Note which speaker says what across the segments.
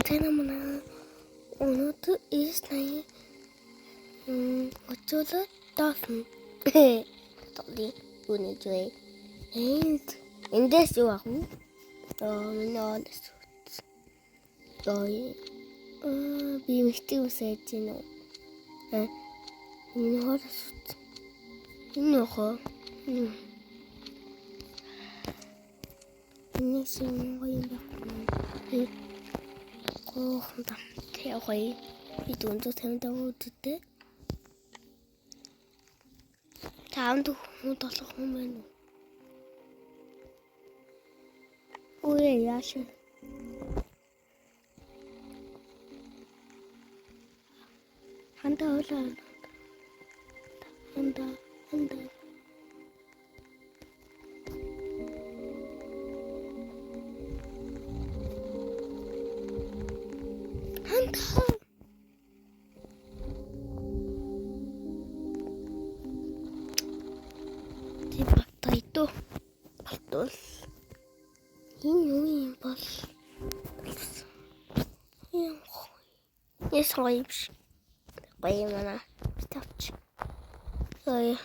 Speaker 1: Тэнэ манай өнөөдөр 980 өчигдөр доосон. Толи үнэжвэ. Энд эндээс юу ах вэ? Аа миний оолс. Ой. Аа би мэгтэй үсэж гинэ. Аа миний хоолос. Энэ яхаа. Энэ шиг гоё юм байхгүй. Гохон тамтай гоё. Би 455 үдтэй. Таамд хүн толох хүн байна уу? Үгүй яаш. Ханда хоолой. Ханда ханда. Ханда. Чи багтаа болтол. Энэ юу юм бол? Юм. Яс гоё юм шиг. Гоё юм аа. Би тавч. Ой.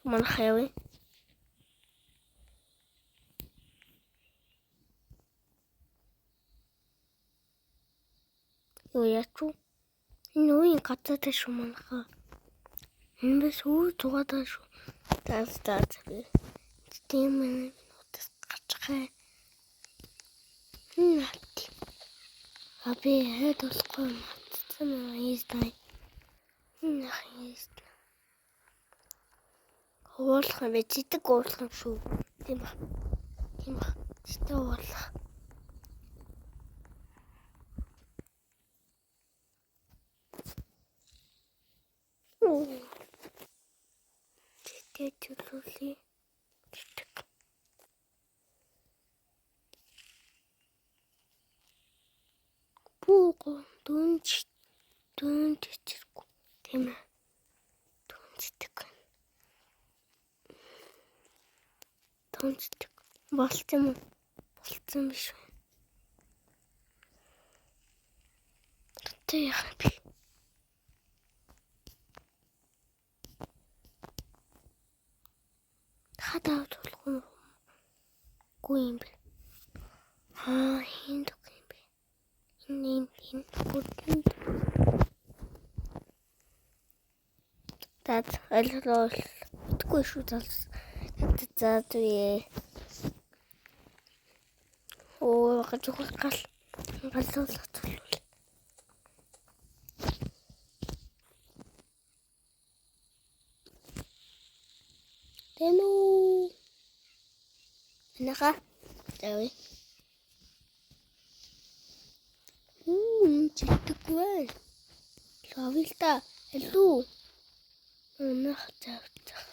Speaker 1: Манай хаяа. Юу яач вэ? Энэ үеийн газартай шүү манайхаа. Энэ бас үе тугаатай шүү. Таас таас. Тийм минутас гарчхай. Нат. Аби хайд болохгүй матцсан ийстай. Энэ хийст. Уулах юм бэ? Зэдэг уулах юм шүү. Тийм ба. Тийм ба. Зэдэг уулах. Зэдэг төлөвлөе. Зэдэг. Бууго дүнч дүнч чиргүй. Тийм ээ. Дүнчдэг. Дүнчдэг. Болцсон юм уу? Болцсон биш үү? Тэ яах юм бэ? Хадаа болох юм уу? Юм бэ? Аа, хин дөх юм бэ? Энэ энэ энэ бүрэн. Тат ойлголоо. Мэдгүй шүү залс. За зү. Оо, гаж гал. Галуулах төлвөл. Тэнүү. Энэха. Завъя. Үу, чигдэггүй. Лавил та. Алуу. Өнөх завцах.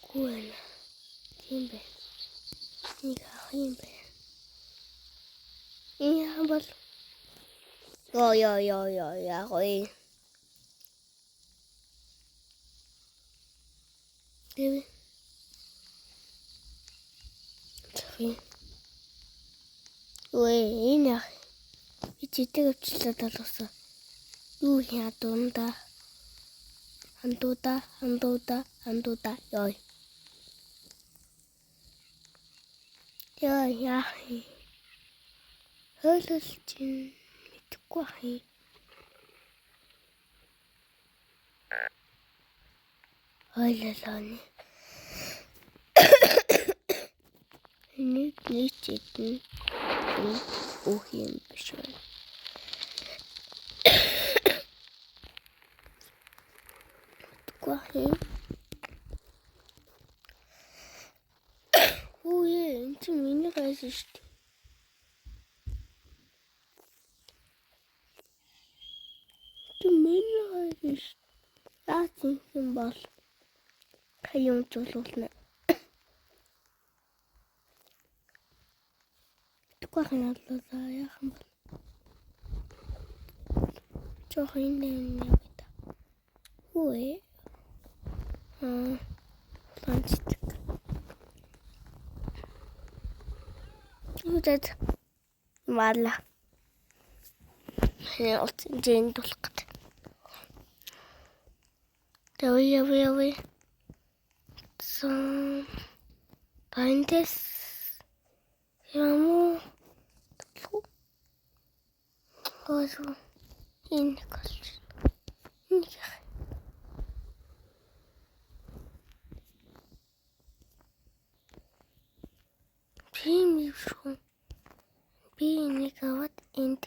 Speaker 1: Гүн. Тийм бэ. Нэг ах юм бэ. Энэ бол Йоо ёо ёо ёо яа гоё. Тэр. Чахи. Ой, энэ яах. Би чидэг өвчлээ талуулсан. Юу яа дунда. Андуда, андуда, андуда. Йой. Яа яах. Хойлол чинь мэдэхгүй ах юм. Хойлолоо нэ. Нэг нэг чидэн өөх юм биш байна. Мэдэхгүй ах юм. Үгүй энэ чинь миний гайс шүү дээ. Чи миний гайс шүү. Яа юм бол? Юм зулуулна. Тэгвэл ханаа яах юм бол. Жохон энэ юм та. Үгүй. Аа. Ланчдаг. Үдэд мала. Утсан жин тулах гэдэг. Яви яви яви. Сан. Тандес. Яму. Госу. Энэ голч. Энэ яах. Тийм юм шүү. Би энийг аваад энд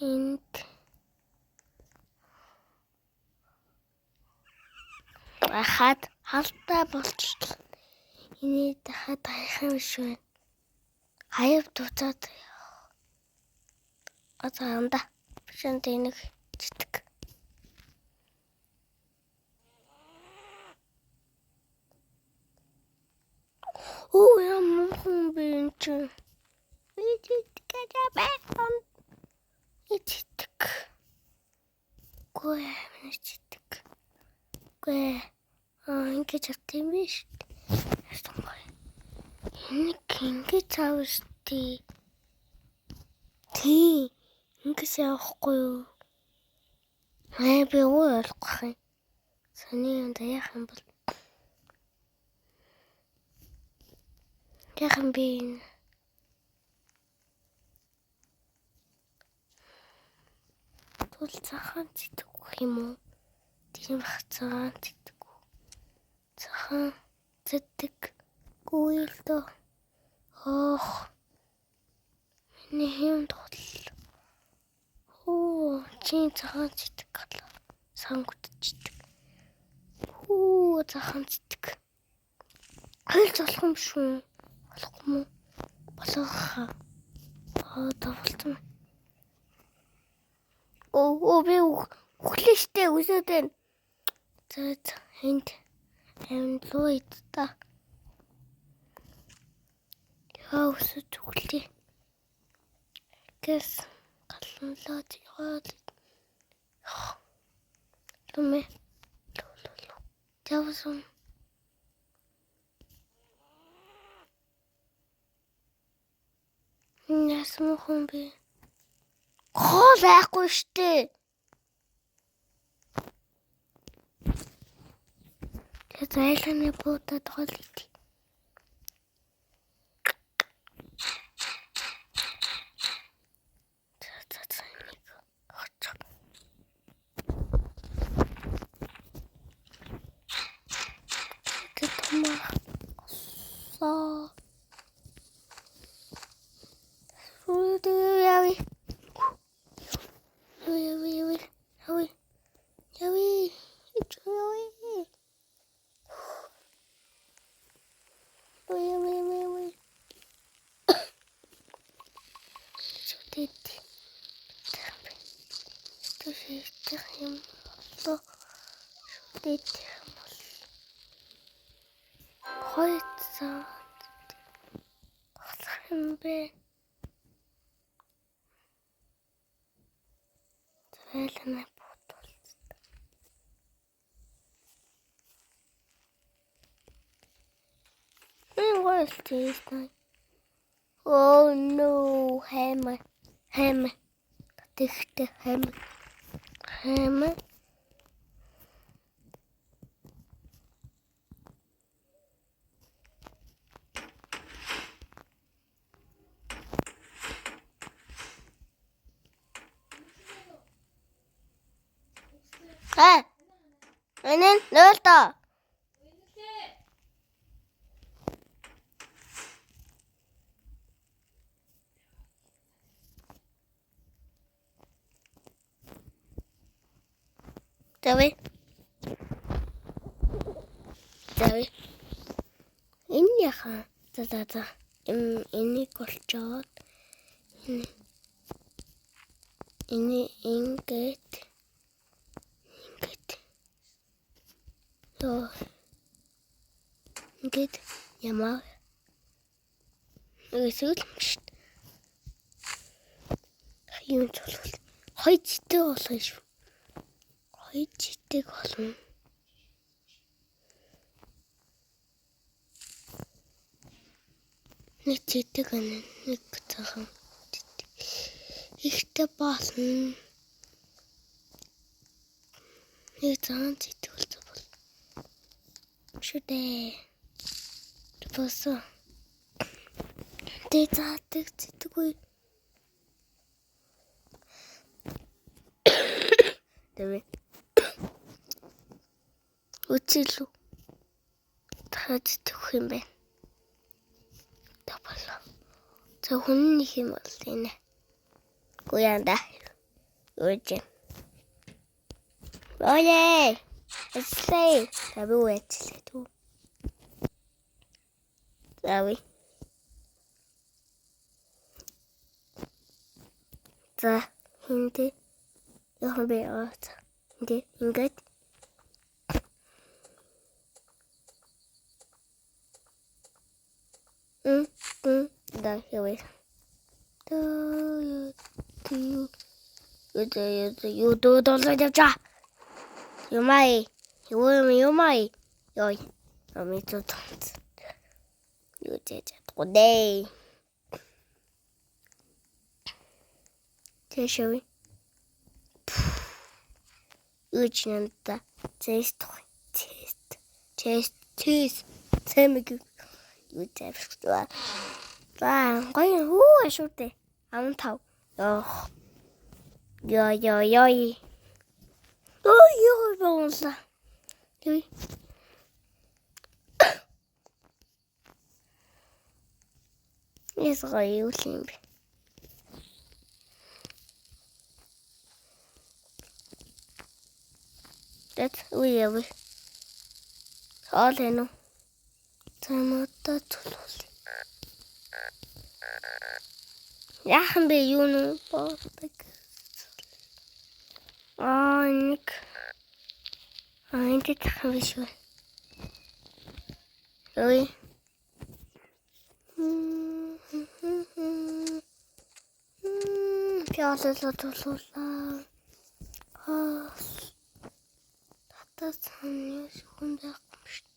Speaker 1: энд хаад халтаа болчихлоо. Энийг дахиад хаях юм шүү. Хаяв туцаад одоо анда бишэнт энийг читг. Оо яа мухан би энэ чинь. Читг байсан. Читг. Гүй миний читг. Гүй аа ингэж авт юм биш. Яасан гоё. Энийг ингэж авах штий. Тий. Ингэж явахгүй юу? Аа би өөр ойлгохгүй юм. Сони юм да яах юм бол. Яах юм бэ энэ? Тул цахан цэцэггүй юм уу? Тийм бах цагаан цэцэггүй. Цахан цэцэггүй л доо. Ох. Миний хэм тул. Хүү, чи цагаан цэцэг галаа. Сангүтчихдэг. Хүү, цагаан цэцэг. Хойл золох юм шүү. Болохгүй мүү? Болох. Аа, тавлцсан. Оо, би үхлээ штэ, өсөөд байна. За, энд амьдлуу идта. Яа, өсөж үхлээ. Гэс галанлаа яваад. Лүмэ. Лу. Явсан. Яасан хүн бэ? Хоол байхгүй штэ. Тэгээ зайлхны буудаад хоол идэ. За нэг очих. Томаа. Соо. Яви. Яви яви яви. Яви. Яви. Яви яви яви. Шүтэт. Түших юм болоо. Шүтэт юм бол. Хойцоо. Болох юм бэ? Зайлна буудуулсан. Энэ гоё л. Oh no, hammer. Hammer. Тэгтээ hammer. Hammer. Аа. Энэ нь нөөлтөө. Зави. Зави. Энэ яхаа. За за за. Энийг олчоод энэ ингээд. Йоо. Ингээд ямаа. Эсвэл шүү дээ. Юм чулуул. Хоёр зэтэй болно шүү. Хоёр зэтэйг болно. Нэг зэтэйг байна. Нэг цагаан зэтэй. Ихтэй болно. Нэг цагаан зэтэй болсон бол. Шүү дээ. Болсон. Тэ заадаг зэтгүй. Тэгээ. Үчилүү. Та зэтгэх юм байна. Та болоо. За хүн нэг юм бол энэ. Гуянда. Юу ч. Ой! Эсэй. Та би үэчлээ түү. За ви. За хинтэ яхан бэ аа. Хинтэ ингээд да яваа. Та юу юу юу долоо явжаа. Юмай. Юу юм юмай. Йой. Амин тоо. Юу зэж чадахгүй дээ. Тэшээ. Юу ч нэнта. Тест. Тест. Тест. Тест. Тэмэг. Юу зэвсгдээ. За, гоё хүү шүү дээ. 15. Йох. Йоо ёо ёо. Ой ёо боллоо. Юу. Эс гоё юу юм бэ? Тэт үе яв. Хоол энэ. Тамата тулуул. Яхан бэ юу нэ бодог. Аа нэг. Аа энэ тахan биш үү? Ой. Пиалаа тулуулаа. Аа. Татас хань хүн байхгүй шүү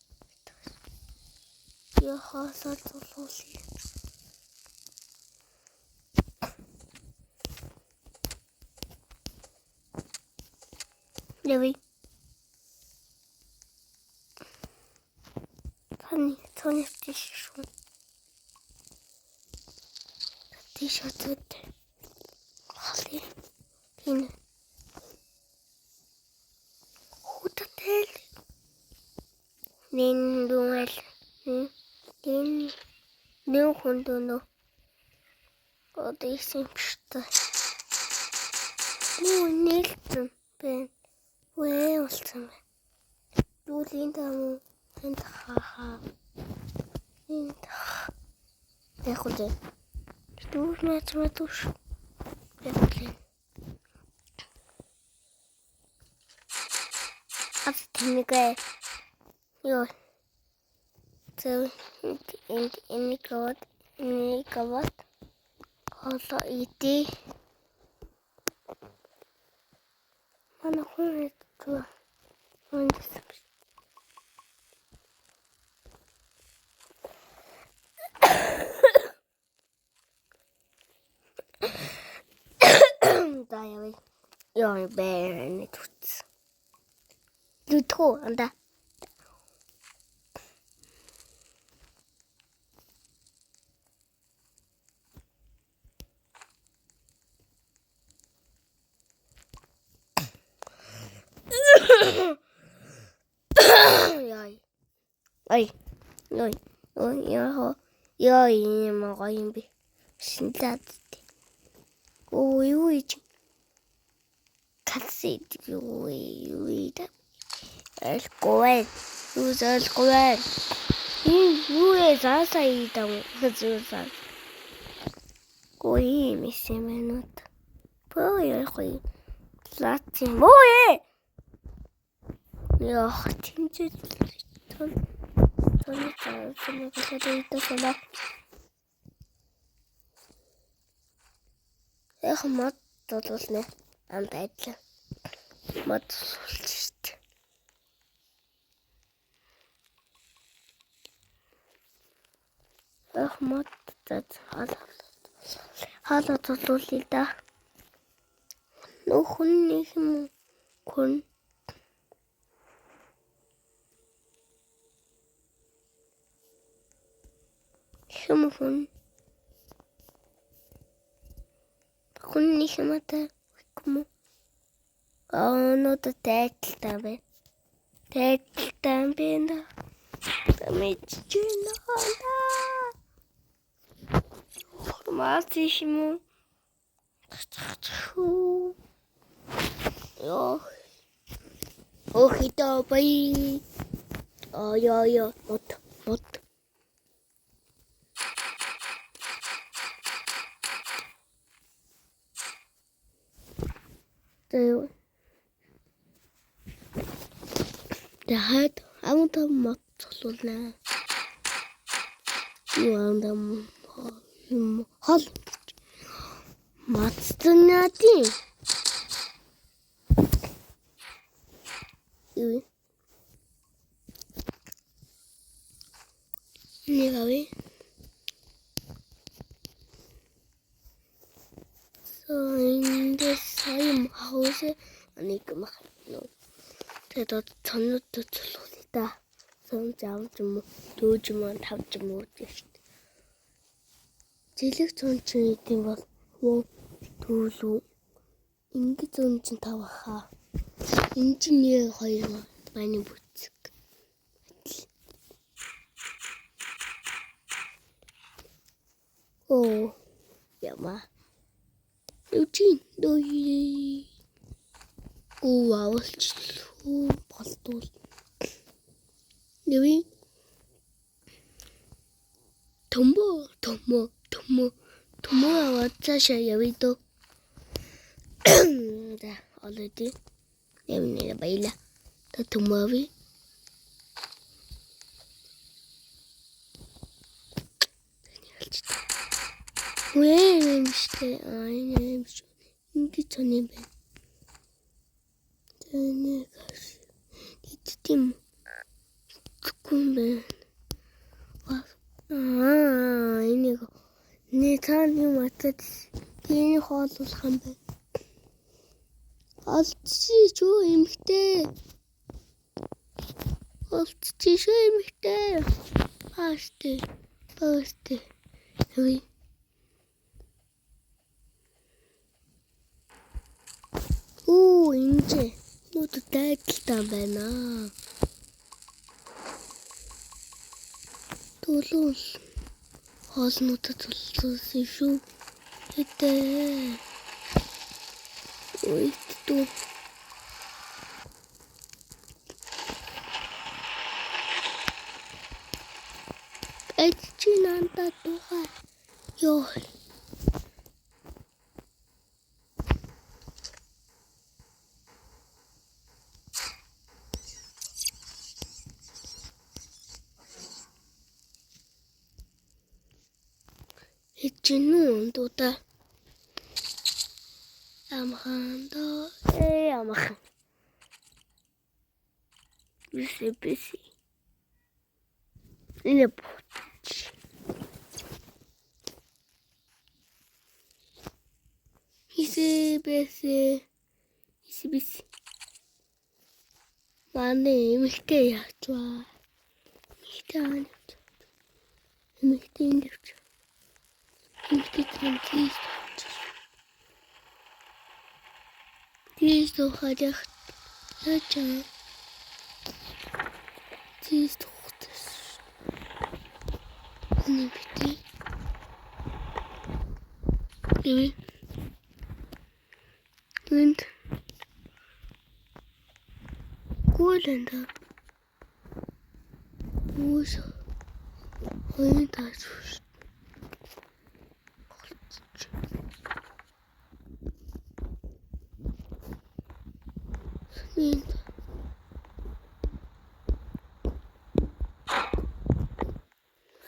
Speaker 1: дээ. Яхаасаа тулуулъя. Леви. Таны таны тийш шүү. Тийш өтөд. Холи. Энэ. Хутатэл. Нин дүнэл. Нин нэн хүндөнө. Одоо исэн шүү. Нүү нэлтэн бэ. Үе болсон байна. Дүүлийн там энд хаа. Энд яг үгүй. Дүүр наачма дүүш. Яг үгүй. Ас тэнэгэ. Йоо. Зөв энд энд код энд код хоолоо идэ. Манай хүн хэвчээ. Үндсэн. За явъя. Йоо бэрнэ түц. Лүтхүү анда. Яй. Ой. Ой. Ой яа. Яа юм гоё юм бэ. Шинлаад. Оо юу гэж. Калси юу юу да. Ойлгохгүй. Юу ойлгохгүй. Энэ юу вэ? Заасаа идэв. Хэзээ. Гой юм минут. Боо яах. Латин. Мөө. Яах тэмцэл. Цоны цаа. Яг мод бол нэ амт айдлаа. Мод сулж штт. Яг мод зад хаалаа зулуулъя да. Нөх хүн нэг юм хүн хэм хүн хүн нэг юм та юм аа нот тайлтай бэ. Тайлтай бэ. Мэдчихэв. Мас юм уу? Йоо. Ох итаа бай. Аа яа яа мод мод. Тэгээд амт мод цолуулнаа. Юу амт юм хол мацнаади. Юу? Нэг авъя. So эндээс сая хаус нэг мах. Тэгээд одоо цонууд цолуулъя та. Сон зав юм уу, дөөж юм уу, тавж юм уу гэж шүү дээ. Зэлэг цон чинь идэм бол дүүлүү. Ингэ зөн чинь тав хаа. Энэ чинь 1 2 мааны бүцэг. Оо яма. Юу чинь дөө. Гүү авалчлуу болдвол. Нэвэ. Төмөө төмөө төмөө төмөө аваад цаашаа явъя дөө. За олоо. Нэмнэ баяла. Та төмөө авъя. Үгүй юм штэ. Аа энэ юм шүү. Ингэ цоны юм байна. Тэнийг тийм юм байна. Аа энийг нэ цаана юм атад тийм хооллох юм байна. Олдчих шүү эмхтэй. Олдчих шүү эмхтэй. Паастэй. Паастэй. Үгүй. Оо энэ нүүд дайдалтай байна. Төлөөл хоолнуудад тулсан шүү. Гэтэ. Ой түү. Эч чи нанта тухай. Йоо. Чинүү дуута. Амхан доо амхан. Биси биси. Энэ бууч. Хиси биси. Хиси биси. Манай эмэгтэй яач вэ? Эмэгтэй аана. Эмэгтэй энд явж. Эмэгтэй тийм тийш. Тийш тухайлах яаж аа? Тийш тухтас. Нэг битээ. Энд энд гүйлэнда. Үс хоёр таач. Энд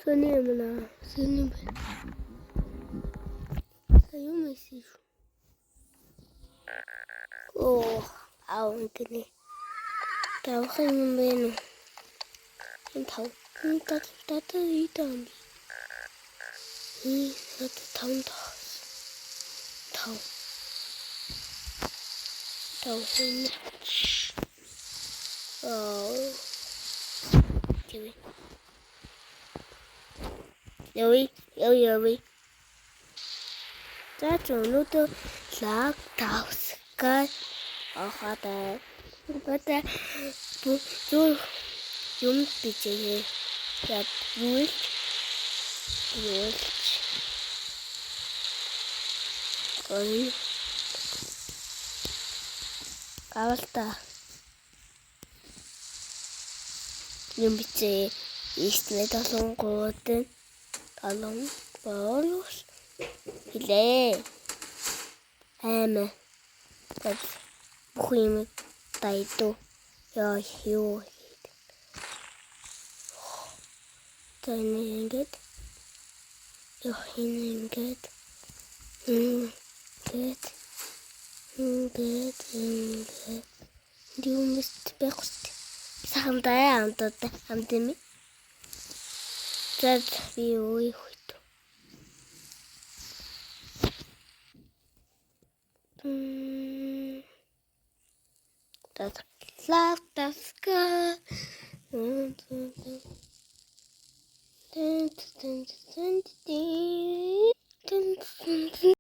Speaker 1: Сони юм аа. Сони юм байна. За юм ийсэн шүү. Оо, аав гинэ. Тавах юм байна уу? Энэ тав. Энэ тав тата ийдэн. Энэ тав тав. Тав. Тав энэ. Аа. Тэвэ. Яви, яви, яви. За ч өнөөдөр лаг тавсгай ахатай. Бата зүр юм бичээ. За юулч юулч. Ой. Авалта. Юм бичээ. Ийснэ талангууд талан боолос хилээ. Аймаа. Бүх юм дайду. Яа юу хийд. За энэ ингээд. Яа энэ ингээд. Ингээд. Ингээд ингээд. Юмст байх хэрэгтэй. Сайхан даа амтууд амт юм. За би үе хөт. Love the sky. Dun, dun, dun, dun, dun, dun, dun.